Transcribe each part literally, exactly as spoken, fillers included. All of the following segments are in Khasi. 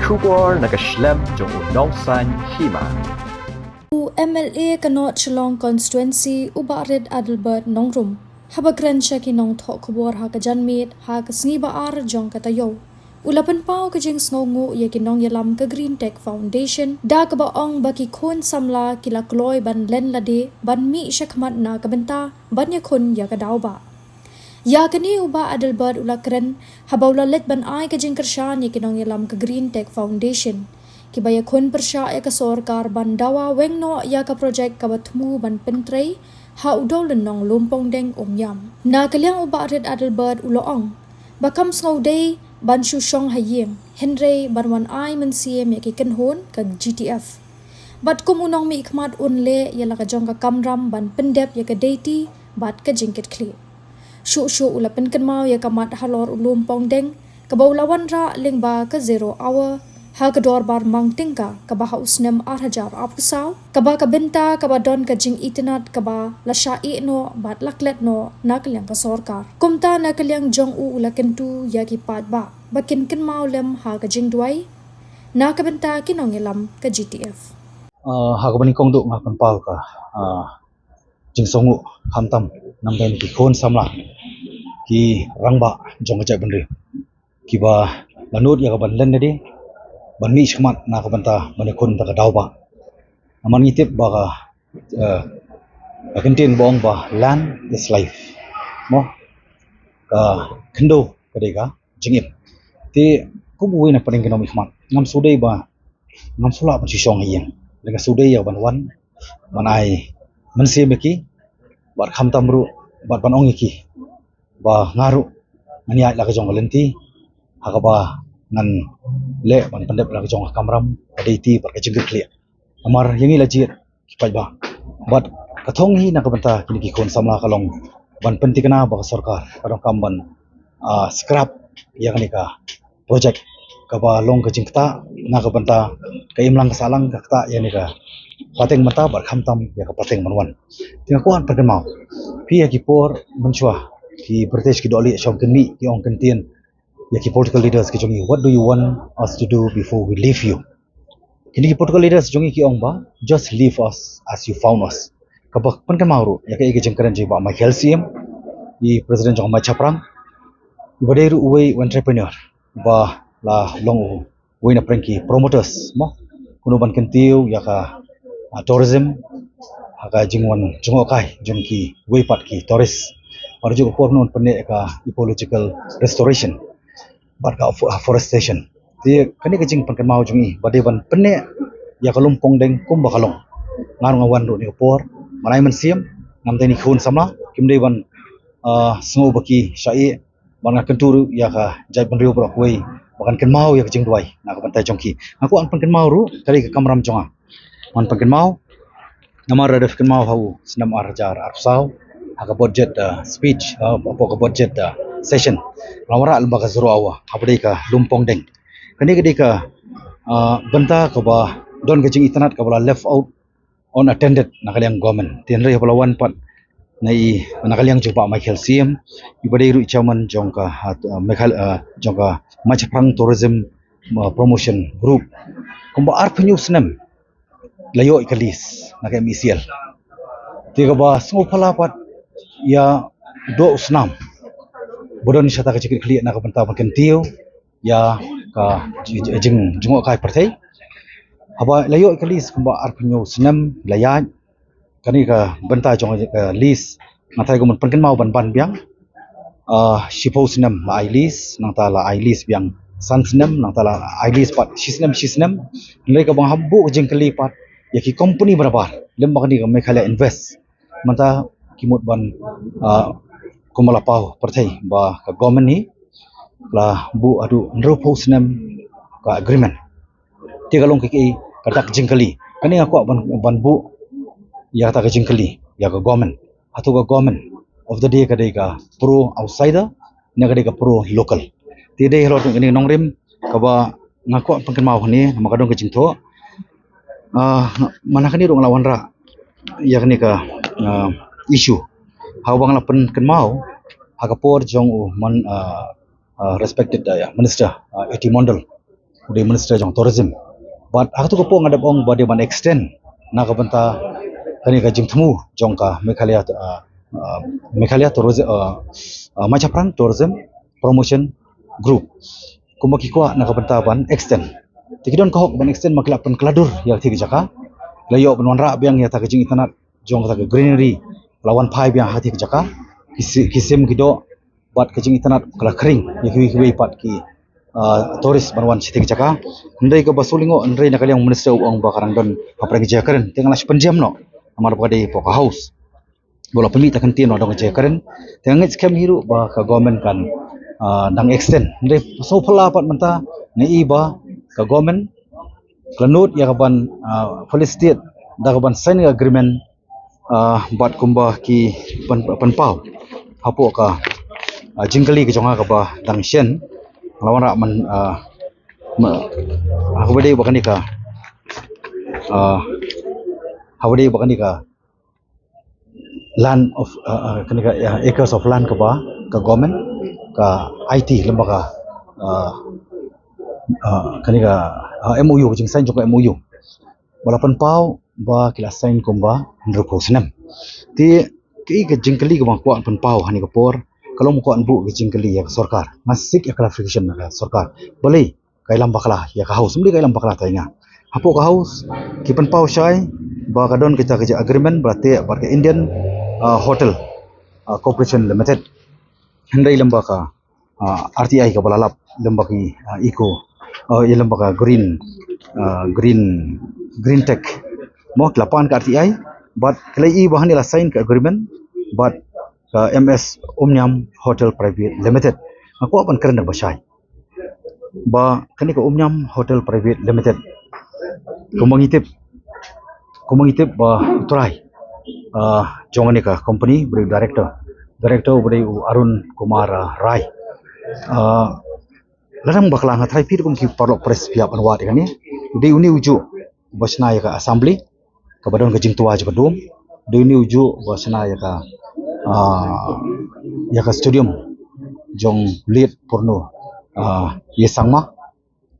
Khubor na ka shlem jong u Nongsaiñ Hima. U M L A ka North Shillong Constituency, u Bah Rit Adelbert Nongrum, haba kren sha ki nongthoh khubor ha ka janmiet ha ka sngi ba ar jong ka taïew, u la pynpaw ka jingsngewnguh ïa ki nongïalam ka Green Tech Foundation, da kaba ong ba ki khun samla ki la kloi ban len lade ban mih shakhmat na ka bynta ban ïakhun ïa ka daw bah. Ïa kane u Bah Adelbert u la kren haba u la leit ban ai ka jingkyrshan ïa ki nongïalam ka Green Tech Foundation, kiba ïakhun pyrshah ïa ka sorkar ban dawa weng noh ïa ka projek kaba thmu ban pyntrei ha u dewlynnong Lumpongdeng Umiam. Na ka liang u Bah Rit Adelbert u la ong ba kam sngewdei ban shu shong ha ïing, hynrei ban wan ai mynsiem ïa ki kynhun ka G T F. Bad kum u nongmihkhmat un leh ïa la ka jong ka kamram ban pyndep ïa ka deiti bad ka jingkitkhlieh. Shuh shuh u la pynkynmaw ïa ka mat halor u Lumpongdeng, kaba u la wanrah lyngba ka zero hour ha ka dorbar mang tyngka kaba ha u snem ar hajar arphew saw, kaba ka bynta kaba don ka jingitynnad kaba la shah ïeh noh bad la klet noh na ka liang ka sorkar. Kumta na ka liang jong u u la kyntu ïa ki paidbah ba kin kynmaw lem ha ka jingduwai na ka bynta ki nongïalam ka G T F. Ah, ha kaba nyngkong duh nga pynpaw ka, ah, jingsngewnguh khamtam namar ki khun samla, ki rangbah jong ka jaitbynriew, kiba la nud ïa ka ban len lade ban mih shakhmat na ka bynta ban ïakhun ïa ka daw bah. Namar ngi tip ba ka, eh, ka kyntien ba ong ba land is life, mo, ka khyndew ka dei ka jingim. Te kum uwei na pdeng ki nongmihkhmat, ngam sngewdei ba ngam sngewlah ban shu shong ha ïing, te nga sngewdei ïa ban wan ban ai mynsiem ïa ki, bad khamtam ruh bad ban ong ïa ki ba nga ruh ngan ïaid la ka jong ka lynti ha kaba ngan leh ban pyndep la ka jong ka kamram, ka deiti bad ka jingkitkhlieh. Namar ïa ngi la jied ki paidbah. Bad ka thong hi na ka bynta kine ki khun samla ka long ban pynthikna ba ka sorkar ka donkam ban, ah, scrap ïa kane ka projek kaba long ka jingktah na ka bynta ka imlang ka sahlang, ka ktah ïa kane ka pateng mynta bad khamtam ïa ka pateng ban wan. Te nga kwah ban pynkynmaw, phi ïa ki por mynshuwa ki British ki dohlieh shong kynmieh ki ong kyntien ïa ki political leaders ki jong ngi, "What do you want us to do before we leave you?" Kine ki political leaders jong ngi ki ong ba, "Just leave us as you found us." Kaba pynkynmaw ruh ïa kaei ka jingkren jong i Bah Michael Syiem, i president jong ka Maichaphrang, iba dei ruh uwei u entrepreneur ba la long u uwei na pdeng ki promoters, mo, kumno ban kyntiew ïa ka, ah, tourism ha ka jingwan jngohkai jong kiwei pat ki tourist. Bad ruh ka por kumno ban pynneh ïa ka ecological restoration bad ka afo-, afforestation. Te kane ka jingpynkynmaw jong i ba dei ban pynneh ïa ka Lumpongdeng kumba ka long. Nga ruh nga wan ruh kane ka por ban ai mynsiem, namar kine ki khun samla kim dei ban, ah, sngew ba ki shah ïeh, bad nga kyntu ruh ïa ka jaitbynriew baroh kawei ba kan kynmaw ïa ka jingduwai na ka bynta jong ki. Nga kwah ban pynkynmaw ruh, ka dei ka kamram jong nga ban pynkynmaw, namar lada phi kynmaw ha u snem ar hajar arphew saw, ha ka budget, ah, speech, ah, hapoh ka budget, ah, session, la wanrah lyngba ka zero hour haba dei ka Lumpongdeng. Kane ka dei ka, ah, bynta kaba don ka jingitynnad kaba la left out unattended na ka liang government. Te hynrei haba la wan pat na i, na ka liang jong Bah Michael Syiem, iba dei ruh i chairman jong ka, ah, Meghalaya, ah, jong ka Maichaphrang Tourism, ah, Promotion Group, kumba arphew hynñiew snem la ïoh ïa ka lease na ka M E C L. Te kaba sngewphylla pat ïa u doh u snam ba don shata ka jingkitkhlieh na ka bynta ban kyntiew ïa ka ji-, ji-, jing-, jngohkai pyrthei. Haba la ïoh ïa ka lease kumba arphew hynñiew snem la ïaid, kane ka bynta jong ka lease, nga tharai kumno ban pynkynmaw ban ban biang. Ah, shiphew snem la ai lease, nangta la ai lease biang san snem, nangta la ai lease pat shi snem, shi snem. Hynrei kaba nga hap buh ka jingkylli pat ïa ki company barabor, lem bad kane ka Meghalaya Invest. Mynta ki mut ban, ah, kumba la paw pyrthei ba ka government hi la buh haduh hynriewphew snem ka agreement. Te ka long ka, ka, kata ka jingkylli. Kane nga kwah ban, ban buh ïa kata ka jingkylli ïa ka government. Hato ka government of the day ka dei ka pro outsider ne ka dei ka pro local? Te dei halor kane ka nongrim kaba nga kwah pynkynmaw hangne, namar ka don ka jingthoh. Ah, man la kane ruh nga la wanrah ïa kane ka, ah, issue, haba nga la pynkynmaw ha ka por jong u man, ah, ah, respected, ah, ïa, minister, ah, A T Mondal. u dei Minister jong Tourism. Bad ha katu ka por nga dep ong ba dei ban extend na ka bynta kane ka jingthmu jong ka Meghalaya, uh, uh, Meghalaya Tourism, uh, uh, Machapran Tourism Promotion Group. Kumba ki kwah na ka bynta ban extend. Te ki don ka hok ban extend, ma ki la pynkylla dur ïa kata ka jaka. Ki la ïoh ban wanrah biang ïa kata ka jingitynnad jong kata ka greenery, la wan phai biang ha kata ka jaka. Ki si-, ki sim ki doh, bad ka jingitynnad ka la khring ïa kiwei kiwei pat ki, ah, tourist ban wan sha kata ka jaka. Hynrei kaba sngewlyngngoh, hynrei na ka liang u Minister u ong ba ka dang don hapdeng ka jingkren. Te nga la shu pynjem noh namar ba ka dei hapoh ka House. Ba la pynmih ta ka ktien ba dang jingkren. Te nga ngeit skhem hi ruh ba ka government kan, ah, dang extend. Hynrei sngewphylla pat mynta nga i ba ka government ka la nud ïa ka ban, ah, felicitate da ka ban sign agreement, ah, bad kumba ki pyn-, pynpaw hapoh ka, ah, jingkylli ka jong nga kaba dang shen. Nga la wanrah man, ah, ma-, ha kaba dei ba kane ka, ah, ha kaba dei ba kane ka land of, uh, uh, kane ka, uh, acres of land kaba ka government ka ai ti lem bad ka, uh, uh, kane ka, uh, M O U, ka jingsign jong ka M O U. Ba la pynpaw ba ki la sign kumba hynriewphew snem. Te kaei ka jingkylli kaba nga kwah pynpaw ha kane ka por, ka long ba kwah ban buh ka jingkylli ïa ka sorkar. Nga seek ïa clarification na ka sorkar. Balei ka ïalam bakla ïa ka House, ym dei ka ïalam bakla tang ïa nga. Hapoh ka House ki pynpaw shai ba ka don kita ka agreement ba la teh bad ka Indian, ah, Hotel, ah, Corporation Limited. Hynrei lem bad ka, ah, R T I kaba la lap lem bad ki, ah, Eco, ah, ïa lem bad ka Green, ah, Green, Green Tech. Mo, ki la pan ka R T I bad ki la i ba hangne la sign ka agreement bad ka M S Umnyam Hotel Private Limited. Nga kwah ban kren da kaba shai ba kane ka Umnyam Hotel Private Limited, kumba ngi tip, kumba ngi tip ba u trai, ah, jong kane ka company ba dei u director, director ba dei u Arun Kumar, ah, Rai. Ah, lada ym bakla, nga tharai phi kum ki paralok press phi hap ban wad ïa kane. U dei une ujuh ba shna ïa ka assembly kaba don ka jingtwa jong ka dum. Dei une ujuh ba shna ïa ka, ah, ïa ka stadium jong late Purno, ah, Ïa Sangma,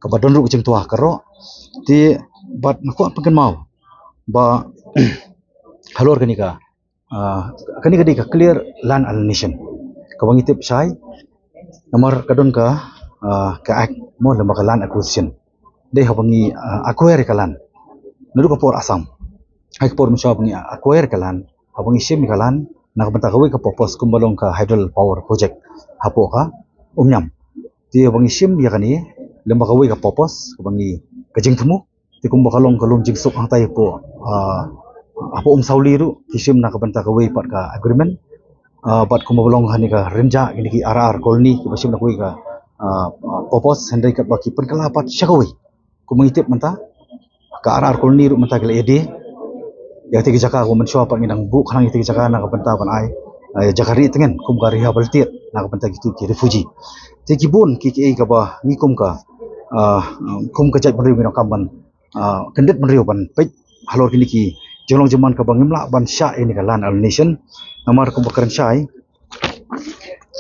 kaba don ruh ka jingtwa ka roh. Te bad nga kwah pynkynmaw ba halor kane ka, ah, kane ka dei ka clear land alienation kaba ngi tip shai. Namar ka don ka, ah, ka act mo lem bad ka land acquisition. Dei haba ngi, ah, acquire ka land naduh ka por Assam, ha ka por mynshuwa ba ngi acquire ka land, haba ngi shim ïa ka land na ka bynta kawei ka purpose kumba long ka hydro power project hapoh ka Umnyam. Te haba ngi shim ïa kane lem bad kawei ka purpose kaba ngi, ka jingthmu. Te kumba ka long ka lum jingsuk hangtai hapoh, ah, hapoh Umsawli ruh ki shim na ka bynta kawei pat ka agreement. Ah, bad kumba ba long hangne ka Rynjah, kine ki R R Colony kiba shim na kawei ka, ah, ah, purpose, hynrei katba ki pynkylla pat sha kawei. Kumba ngi tip mynta ka R R Colony ruh mynta ki la ïadei ïa kata ka jaka, kumba mynshuwa pat ngi dang buh khnang ïa kata ka jaka na ka bynta ban ai, ah, jaka rieh tngen kum ka rehabilitate na ka bynta kitu ki refugee. Te ki bun ki, kiei kaba ngi kum ka, ah, kum ka jaitbynriew ngi donkam ban, ah, kyndit bynriew ban peit halor kine ki jinglong jingman kaba ngim lah ban shah ïa kane ka land alienation. Namar kumba kren shai,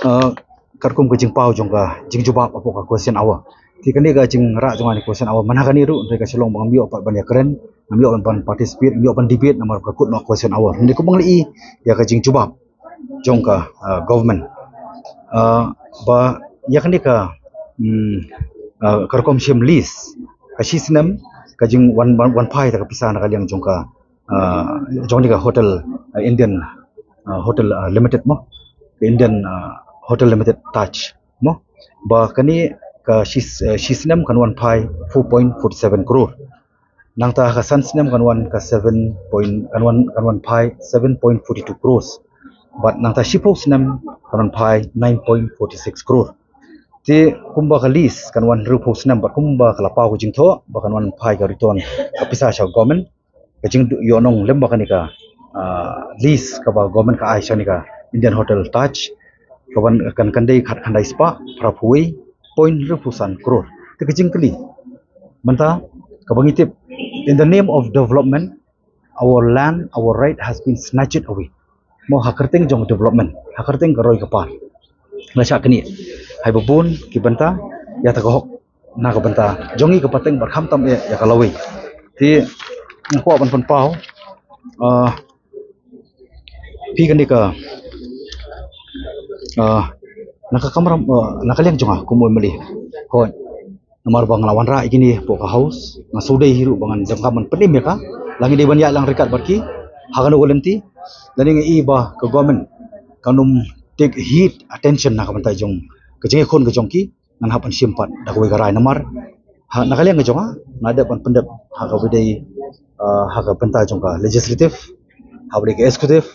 ah, katkum ka jingpaw jong ka jingjubab hapoh ka question hour. Te kane ka jingrah jong nga ha kane ka question hour man ha kane ruh, hynrei ka shu long ba ngam ïoh pat ban ïakren, ngam ïoh ban, ban participate, ngam ïoh ban debate namar ka kut noh question hour. Hynrei kumba ngi la i ïa ka jingjubab jong ka, ah, government, ah, ba ïa kane ka, hmm, ah, ka rukom shim lease ka shi snem, ka jingwan, wan, wan phai ta ka pisa na ka liang jong ka, ah, jong kane ka hotel, ah, Indian, ah, Hotel, ah, Limited mo, ka Indian, ah, Hotel Limited Taj mo. Ba kane ka shi, ah, shi snem kan wan phai four point four seven crore. Nangta ka san snem kan wan ka seven point, kan wan, kan wan phai seven point forty two crores. Bad nangta shiphew snem kan wan phai nine point forty six crore. Te kumba ka lease kan wan hynriewphew snem, bad kumba ka la paw ka jingthoh ba kan wan phai ka return ka pisa sha government, ka jingïohnong lem bad kane ka, ah, lease kaba government ka ai sha kane ka Indian Hotel Taj, ka ban kan, kan dei khatkhyndai spah phraphew wei point hynriewphew san crore. Te ka jingkylli mynta kaba ngi tip, in the name of development, our land, our right has been snatched away. Mo, ha kyrteng jong development, ha kyrteng ka roi ka par, la shah knieh haba bun ki bynta ïa ta ka hok. na ka bynta jong ngi ka pateng bad khamtam eh ïa ka lawei. Te nga kwah ban pynpaw, ah, phi kane ka, ah, na ka kamram, ah, na ka liang jong nga kum u M L A. Hooid. Namar ba nga la wanrah ïa kine hapoh ka House, nga shu dei hi ruh ba ngan donkam ban pynim ïa ka. La ngi dei ban ïalang ryngkat bad ki ha kano ka lynti. Lane nga i ba ka government kan ym take heed attention na ka bynta jong ka jingïakhun ka jong ki. Ngan hap ban shim pat da kawei ka rai namar ha na ka liang ka jong nga, nga dep ban pyndep ha kaba dei, ah, ha ka bynta jong ka legislative, ha kaba dei ka executive,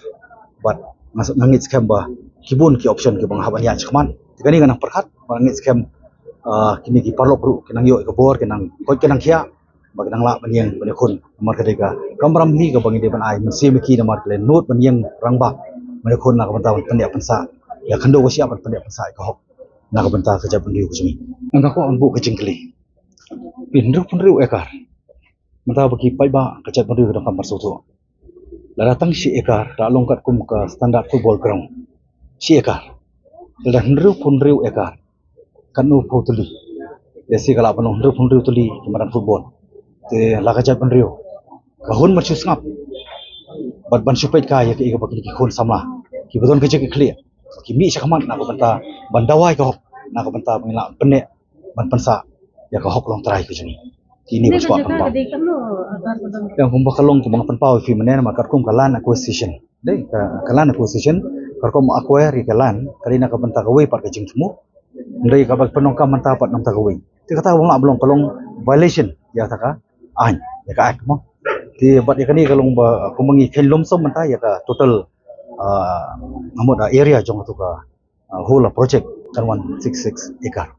bad nga s-, nga ngeit skhem ba ki bun ki option kiba nga hap ban ïaid shakhmat. Te kane nga nang pyrkhat, bad nga ngeit skhem, ah, kine ki paralok ruh ki nang ïoh ïa ka bor, ki nang koit, ki nang khiah, bad ki nang lah ban ïeng ban ïakhun. Namar ka dei ka kamram hi kaba ngi dei ban ai mynsiem ïa ki namar ki la nud ban ïeng rangbah ban ïakhun na ka bynta ban pynneh pynsah ïa ka khyndew, ka shyiap ban pynneh pynsah ïa ka hok na ka bynta ka jaitbynriew ka jong ngi. Nga kwah ban buh ka jingkylli. Phi, hynriewphew hynriew ekar. Mynta ba ki paidbah ka jaitbynriew ki donkam ban sngewthuh. Lada tang shi ekar, da long katkum ka standard football ground. Shi ekar. Lada hynriewphew hynriew ekar, katno phew tylli? Lehse ka lah ban long hynriewphew hynriew tylli ki madan football. Te la ka jaitbynriew ka hun ban shu sngap bad ban shu peit kai ïa kaei kaba kine ki khun samla kiba don ka jingkitkhlieh ki mih shakhmat na ka bynta ban dawa ïa ka hok, na ka bynta ban lah pynneh ban pynsah ïa ka hok longtrai ka jong ngi. Kine ba shu pynpaw. Ïa, kumba ka long kumba nga pynpaw ïa phi mynne, namar katkum ka land acquisition. Dei ka, ka land acquisition, katkum acquire ïa ka land, ka dei na ka bynta kawei pat ka jingthmu. Hynrei kaba pyndonkam mynta pat na ka bynta kawei. Te kata ba nga lah ban long, ka long violation ïa kata ka aiñ, ïa ka act mo. Te bad ïa kane ka long ba kumba ngi kheiñ lumsum mynta ïa ka total, ah, nga mut, ah, area jong katu ka, ah, whole project kan wan six six acre.